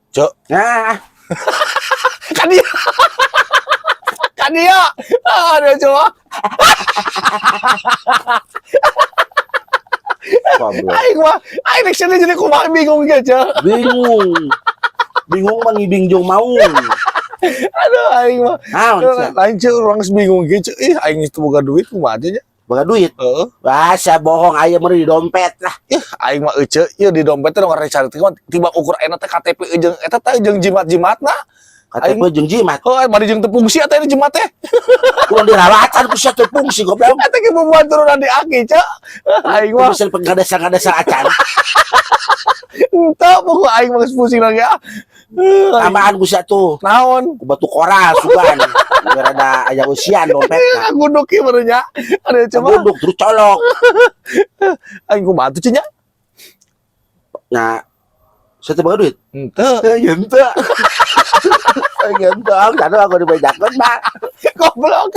Cek. Nah, Kan dia. Kan dia. Ah, dia coba. Goblok. Aing mah, aing rek sini jadi kumaha bingung ge, Cek. Bingung. Bingung mah ngibing jeung maung. Aduh, aing mah. Naon sia? Lain, Cek, urang geus bingung ge, Cek. Ih, aing geus teu boga duit kumaha nya. Boga duit. Heeh. Wah, sia bohong, aya meureun di dompet lah. Ih, aing mah euceu, ieu di dompet teh nu cari teh mah tiba ukur ayeuna teh KTP jeung eta teh jeung jimat-jimatna. KTP jeung jimat. Oh, bari jeung teu fungsi eta ini jimat teh. Kurang dirawatan ku sia teu fungsi, goblok. Eta ge bubuhan turunan di aki, Cek. Aing mah Terus penggadasar-gadasar acan. Entah, pokok aing mah geus pusing lagi ah. Eh, aing- Tambahan ku sia tuh. Naon? Ku batu koral sugan. Biar ada aya usian dompetna. Ngaguduk ieu meureun nya. Aduh, coba. Guduk terus colok. Aing kumaha tuh nya? Nah, sia teu boga duit. Henteu. Henteu. Henteu, aku dibejakeun, Pak. Goblok.